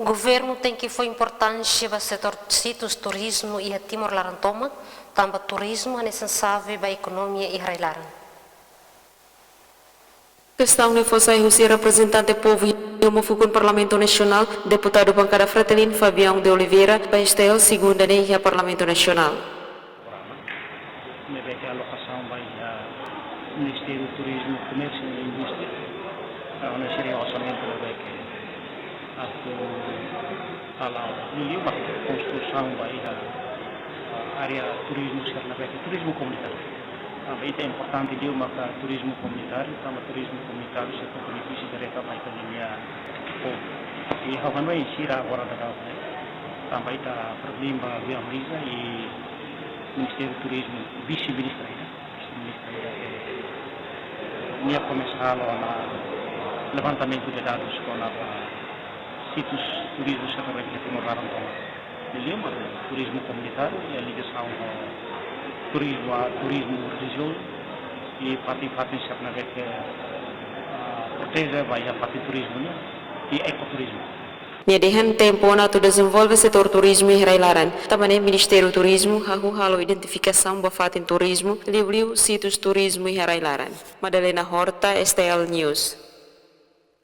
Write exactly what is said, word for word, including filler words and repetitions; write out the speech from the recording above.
Governu tenke fó importánsia ba setór sítius turizmu iha Timor laran tomak, tanba turizmu hanesan xave ba ekonomia iha rai-laran. Kestaun ne'e fó sai husi reprezentante povu iha uma fukun Parlamentu Nasionál, Deputadu Bankada Fretilin, Fabião de Oliveira, ba S T L, segunda ne'e iha Parlamentu Nasionál. Ne'ebé ke alokasaun ba iha Ministériu Turizmu, Komérsiu no Indústria, ah, ne'e sira-nia orsamentu ne'ebé ke atu hala'o, liuliu maka konstrusaun ba iha, ah, área turizmu sira ne'ebé ke turizmu komunitáriu. Tanba ita importante liu maka turizmu komunitáriu, tanba turizmu komunitáriu sei fó benefísiu direta ba ita-nia povu. I ha'u hanoin sira agora daudaun ne'e, tanba ita problema via Malaysia i Ministériu Turizmu, vise-ministra ida, vise-ministra ida, eh, nia komesa halo ona levantamentu de dadus kona-ba sítius turizmu sira ne'ebé ke iha Timor laran tomak. Liuliu maka turizmu komunitáriu, iha ligasaun ho turizmu, ah, turizmu relijiozu, i fatin-fatin sira ne'ebé ke, ah, proteje ba iha fatin turizmu nian, i ekoturizmu. Nia dehan tempu ona atu dezenvolve setór turizmu iha rai-laran. Tanba ne'e Ministériu Turizmu hahú halo identifikasaun ba fatin turizmu, liuliu sítius turizmu iha rai-laran. Madalena Horta, S T L News.